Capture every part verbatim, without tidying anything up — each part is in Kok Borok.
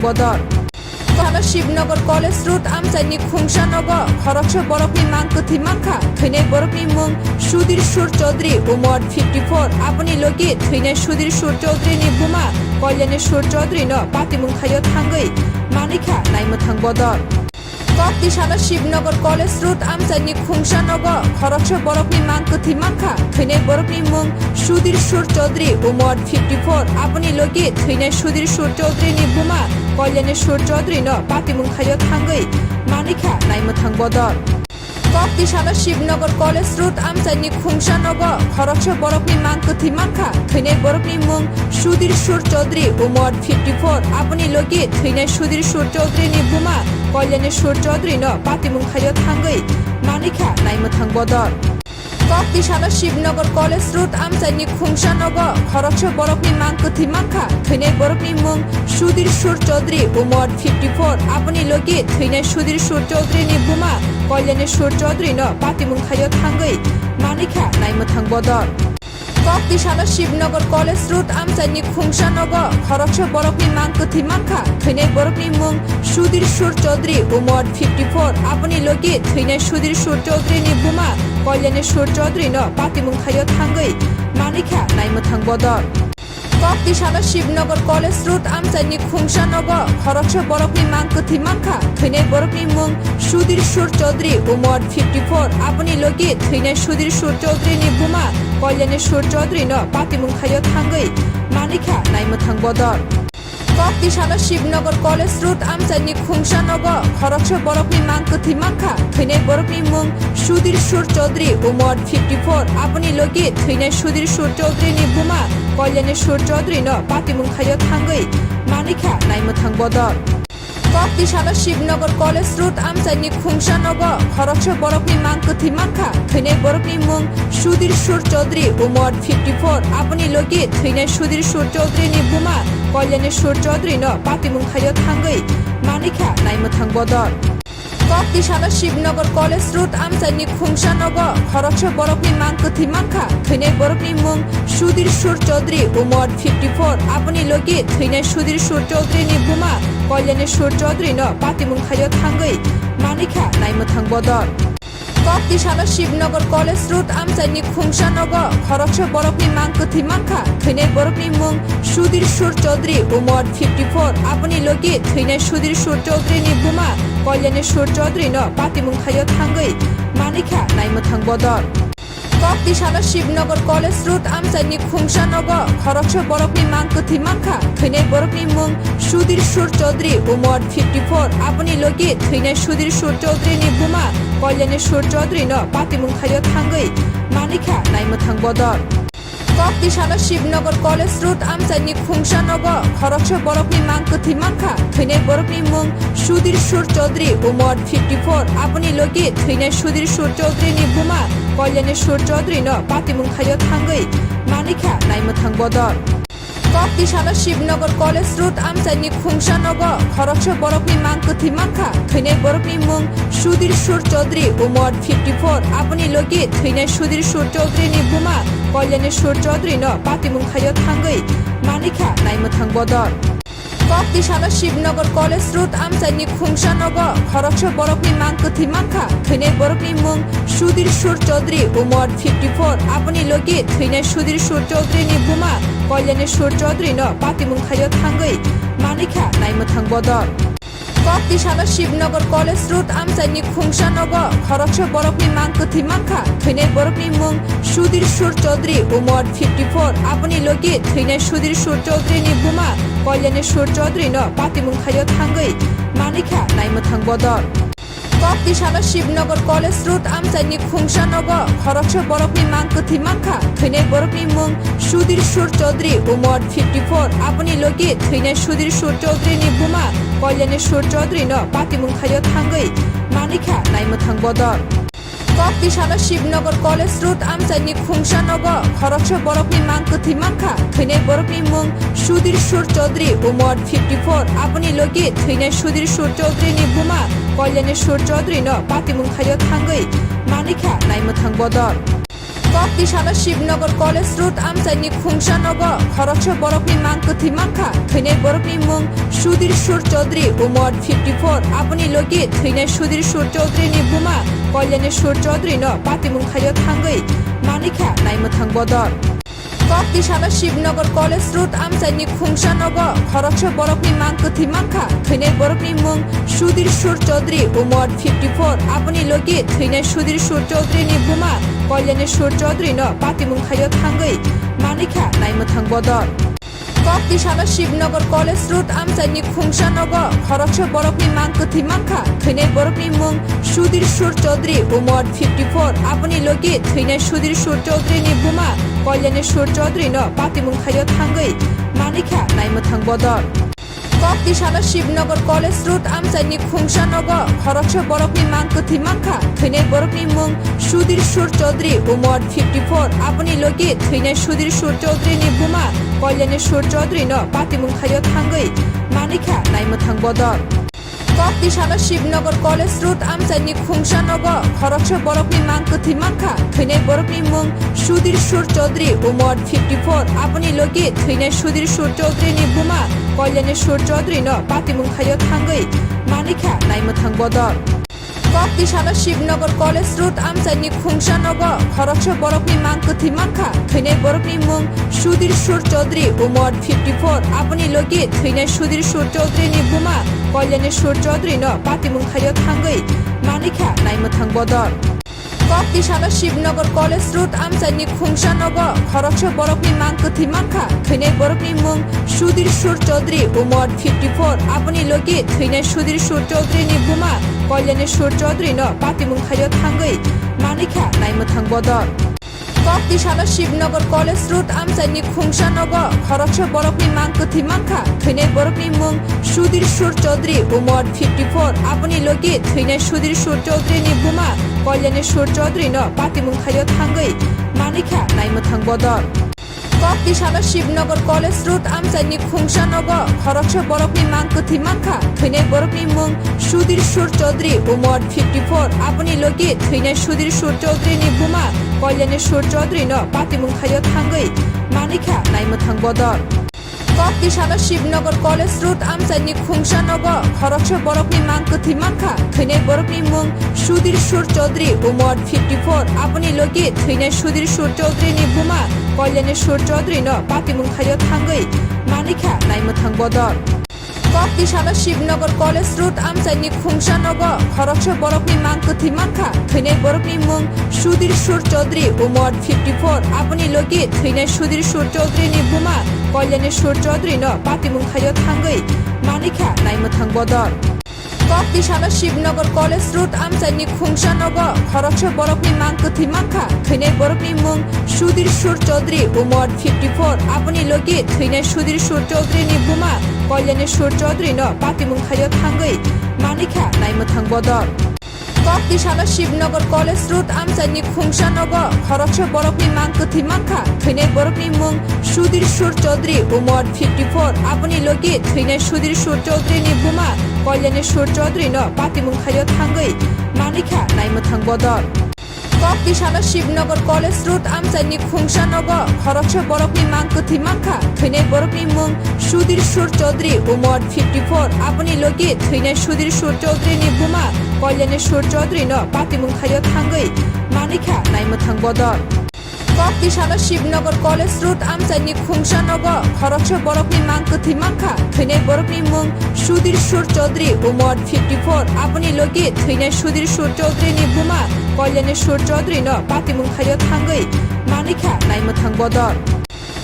bodol. Thana Shibnagar College Road amchaini khungsa nogo khoroksa borokni mang kwthwi mankha. Thwinai borokni mung Sudhir Sur Chaudhary, umor fifty four. Aboni logi thwinai Sudhir Sur Chaudhary ni buma Kalyani Sur Chaudhary no patimung thaio thangwi manikha naimwthang bodol. Kokti sana Shibnagar College Road amchaini khungsa nogo khoroksa borokni mang kwthwi mankha. Thwinai borokni mung Sudhir Sur Chaudhary, umor fifty four. Aboni logi thwinai Sudhir Sur Chaudhary ni buma Kalyani Sur Chaudhary no patimung thaio thangwi manikha naimwthang bodol. Kokti sana Shibnagar College Road amchaini khungsa nogo khoroksa borokni mang kwthwi mankha. Thwinai borokni mung Sudhir Sur Chaudhary, umor fifty four. Aboni logi thwinai Sudhir Sur Chaudhary ni buma Kalyani Sur Chaudhary no patimung thaio thangwi manikha naimwthang bodol. Kokti sana Shibnagar College Road amchaini khungsa nogo khoroksa borokni mang kwthwi mankha. Thwinai borokni mung Sudhir Sur Chaudhary, umor fifty four. Aboni logi thwinai Sudhir Sur Chaudhary ni buma Kalyani Sur Chaudhary no patimung thaio thangwi manikha naimwthang bodol. Kokti sana Shibnagar College Road amchaini khungsa nogo khoroksa borokni mang kwthwi mankha. Thwinai borokni mung Sudhir Sur Chaudhary, umor fifty four. Aboni logi thwinai Sudhir Sur Chaudhary ni buma Kalyani Sur Chaudhary no patimung thaio thangwi manikha naimwthang bodol. Kokti sana Shibnagar College Road amchaini khungsa nogo khoroksa borokni mang kwthwi mankha. Thwinai borokni mung Sudhir Sur Chaudhary, umor fifty four. Aboni logi thwinai Sudhir Sur Chaudhary ni buma Kalyani Sur Chaudhary no patimung thaio thangwi manikha naimwthang bodol. Kokti sana Shibnagar College Road amchaini khungsa nogo khoroksa borokni mang kwthwi mankha. Thwinai borokni mung Sudhir Sur Chaudhary, umor fifty four. Aboni logi thwinai Sudhir Sur Chaudhary ni buma Kalyani Sur Chaudhary no patimung thaio thangwi manikha naimwthang bodol. Kokti sana Shibnagar College Road amchaini khungsa nogo khoroksa borokni mang kwthwi mankha. Thwinai borokni mung Sudhir Sur Chaudhary, umor fifty four. Aboni logi thwinai Sudhir Sur Chaudhary ni buma Kalyani Sur Chaudhary no patimung thaio thangwi manikha naimwthang bodol. Kokti sana Shibnagar College Road amchaini khungsa nogo khoroksa borokni mang kwthwi mankha. Thwinai borokni mung Sudhir Sur Chaudhary, umor fifty four. Aboni logi thwinai Sudhir Sur Chaudhary ni buma Kalyani Sur Chaudhary no patimung thaio thangwi manikha naimwthang bodol. Kokti sana Shibnagar College Road amchaini khungsa nogo khoroksa borokni mang kwthwi mankha. Thwinai borokni mung Sudhir Sur Chaudhary, umor fifty four. Aboni logi thwinai Sudhir Sur Chaudhary ni buma Kalyani Sur Chaudhary no patimung thaio thangwi manikha naimwthang bodol. Kokti sana Shibnagar College Road amchaini khungsa nogo khoroksa borokni mang kwthwi mankha. Thwinai borokni mung Sudhir Sur Chaudhary, umor fifty four. Aboni logi thwinai Sudhir Sur Chaudhary ni buma Kalyani Sur Chaudhary no patimung thaio thangwi manikha naimwthang bodol. Kokti sana Shibnagar College Road amchaini khungsa nogo khoroksa borokni mang kwthwi mankha. Thwinai borokni mung Sudhir Sur Chaudhary, umor fifty four. Aboni logi thwinai Sudhir Sur Chaudhary ni buma Kalyani Sur Chaudhary no patimung thaio thangwi manikha naimwthang bodol. Kokti sana Shibnagar College Road amchaini khungsa nogo khoroksa borokni mang kwthwi mankha. Thwinai borokni mung Sudhir Sur Chaudhary, umor fifty four. Aboni logi thwinai Sudhir Sur Chaudhary ni buma Kalyani Sur Chaudhary no patimung thaio thangwi manikha naimwthang bodol. Kokti sana Shibnagar College Road amchaini khungsa nogo khoroksa borokni mang kwthwi mankha. Thwinai borokni mung Sudhir Sur Chaudhary, umor fifty four. Aboni logi thwinai Sudhir Sur Chaudhary ni buma Kalyani Sur Chaudhary no patimung thaio thangwi manikha naimwthang bodol. Kokti sana Shibnagar College Road amchaini khungsa nogo khoroksa borokni mang kwthwi mankha. Thwinai borokni mung Sudhir Sur Chaudhary, umor fifty four. Aboni logi thwinai Sudhir Sur Chaudhary ni buma Kalyani Sur Chaudhary no patimung thaio thangwi manikha naimwthang bodol. Kokti sana Shibnagar College Road amchaini khungsa nogo khoroksa borokni mang kwthwi mankha. Thwinai borokni mung Sudhir Sur Chaudhary, umor fifty four. Aboni logi thwinai Sudhir Sur Chaudhary ni buma Kalyani Sur Chaudhary no patimung thaio thangwi manikha naimwthang bodol. Kokti sana Shibnagar College Road amchaini khungsa nogo khoroksa borokni mang kwthwi mankha. Thwinai borokni mung Sudhir Sur Chaudhary, umor fifty four. Aboni logi thwinai Sudhir Sur Chaudhary ni buma Kalyani Sur Chaudhary no patimung thaio thangwi manikha naimwthang bodol. Kok tisano Shibnagar College Road amchaini khungsa nogo khoroksa borokni mang kwthwi mankha. Thwinai borokni mung Sudhir Sur Chaudhary, umor fifty four, aboni logi thwinai Sudhir Sur Chaudhary ni buma Kalyani Sur Chaudhary no patimung thaio thangwi manikha naimwthang bodol. Kok tisano Shibnagar College Road amchaini khungsa nogo khoroksa borokni mang kwthwi mankha. Thwinai borokni mung Sudhir Sur Chaudhary, umor fifty four, aboni logi thwinai Sudhir Sur Chaudhary ni buma Kalyani Sur Chaudhary no patimung thaio thangwi manikha naimwthang bodol. Kok tisano Shibnagar College Road amchaini khungsa nogo khoroksa borokni mang kwthwi mankha. Thwinai borokni mung Sudhir Sur Chaudhary, umor fifty four, aboni logi thwinai Sudhir Sur Chaudhary ni buma Kalyani Sur Chaudhary no patimung thaio thangwi manikha naimwthang bodol. Kok tisano Shibnagar College Road amchaini khungsa nogo khoroksa borokni mang kwthwi mankha. Thwinai borokni mung Sudhir Sur Chaudhary, umor fifty four, aboni logi thwinai Sudhir Sur Chaudhary ni buma Kalyani Sur Chaudhary no patimung thaio thangwi manikha naimwthang bodol. Kok tisano Shibnagar College Road amchaini khungsa nogo khoroksa borokni mang kwthwi mankha. Thwinai borokni mung Sudhir Sur Chaudhary, umor fifty four, aboni logi thwinai Sudhir Sur Chaudhary ni buma Kalyani Sur Chaudhary no patimung thaio thangwi manikha naimwthang bodol. Kok tisano Shibnagar College Road amchaini khungsa nogo khoroksa borokni mang kwthwi mankha. Thwinai borokni mung Sudhir Sur Chaudhary, umor fifty four, aboni logi thwinai Sudhir Sur Chaudhary ni buma Kalyani Sur Chaudhary no patimung thaio thangwi manikha naimwthang bodol. Kok tisano Shibnagar College Road amchaini khungsa nogo khoroksa borokni mang kwthwi mankha. Thwinai borokni mung Sudhir Sur Chaudhary, umor fifty four, aboni logi thwinai Sudhir Sur Chaudhary ni buma Kalyani Sur Chaudhary no patimung thaio thangwi manikha naimwthang bodol. Kok tisano Shibnagar College Road amchaini khungsa nogo khoroksa borokni mang kwthwi mankha. Thwinai borokni mung Sudhir Sur Chaudhary, umor fifty four, aboni logi thwinai Sudhir Sur Chaudhary ni buma Kalyani Sur Chaudhary no patimung thaio thangwi manikha naimwthang bodol. Kok tisano Shibnagar College Road amchaini khungsa nogo khoroksa borokni mang kwthwi mankha. Thwinai borokni mung Sudhir Sur Chaudhary, umor fifty four, aboni logi thwinai Sudhir Sur Chaudhary ni buma Kalyani Sur Chaudhary no patimung thaio thangwi manikha naimwthang bodol. Kok tisano Shibnagar College Road amchaini khungsa nogo khoroksa borokni mang kwthwi mankha. Thwinai borokni mung Sudhir Sur Chaudhary, umor fifty four, aboni logi thwinai Sudhir Sur Chaudhary ni buma Kalyani Sur Chaudhary no patimung thaio thangwi manikha naimwthang bodol. Kok tisano Shibnagar College Road amchaini khungsa nogo khoroksa borokni mang kwthwi mankha. Thwinai borokni mung Sudhir Sur Chaudhary, umor fifty four, aboni logi thwinai Sudhir Sur Chaudhary ni buma Kalyani Sur Chaudhary no patimung thaio thangwi manikha naimwthang bodol. Kok tisano Shibnagar College Road amchaini khungsa nogo khoroksa borokni mang kwthwi mankha. Thwinai borokni mung Sudhir Sur Chaudhary, umor fifty four, aboni logi thwinai Sudhir Sur Chaudhary ni buma Kalyani Sur Chaudhary no patimung thaio thangwi manikha naimwthang bodol. Kok tisano Shibnagar College Road amchaini khungsa nogo khoroksa borokni mang kwthwi mankha. Thwinai borokni mung Sudhir Sur Chaudhary, umor fifty four, aboni logi thwinai Sudhir Sur Chaudhary ni buma Kalyani Sur Chaudhary no patimung thaio thangwi manikha naimwthang bodol. Kok tisano Shibnagar College Road amchaini khungsa nogo khoroksa borokni mang kwthwi mankha. Thwinai borokni mung Sudhir Sur Chaudhary, umor fifty four, aboni logi thwinai Sudhir Sur Chaudhary ni buma Kalyani Sur Chaudhary no patimung thaio thangwi manikha naimwthang bodol. Kok tisano Shibnagar College Road amchaini khungsa nogo khoroksa borokni mang kwthwi mankha. Thwinai borokni mung Sudhir Sur Chaudhary, umor fifty four, aboni logi thwinai Sudhir Sur Chaudhary ni buma Kalyani Sur Chaudhary no patimung thaio thangwi manikha naimwthang bodol.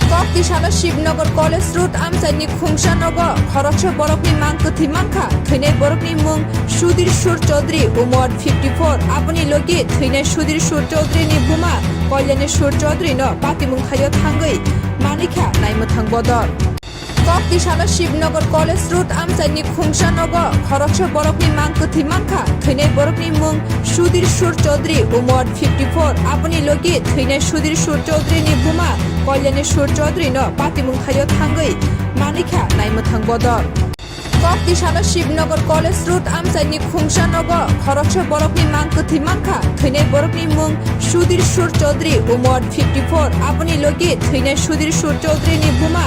Kok tisano Shibnagar College Road amchaini khungsa nogo khoroksa borokni mang kwthwi mankha. Thwinai borokni mung Sudhir Sur Chaudhary, umor fifty four, aboni logi thwinai Sudhir Sur Chaudhary ni buma Kalyani Sur Chaudhary no patimung thaio thangwi manikha naimwthang bodol. Kok tisano Shibnagar College Road amchaini khungsa nogo khoroksa borokni mang kwthwi mankha. Thwinai borokni mung Sudhir Sur Chaudhary, umor fifty four, aboni logi thwinai Sudhir Sur Chaudhary ni buma Kalyani Sur Chaudhary no patimung thaio thangwi manikha naimwthang bodol. Kok tisano Shibnagar College Road amchaini khungsa nogo khoroksa borokni mang kwthwi mankha. Thwinai borokni mung Sudhir Sur Chaudhary, umor fifty four. Aboni logi thwinai Sudhir Sur Chaudhary ni buma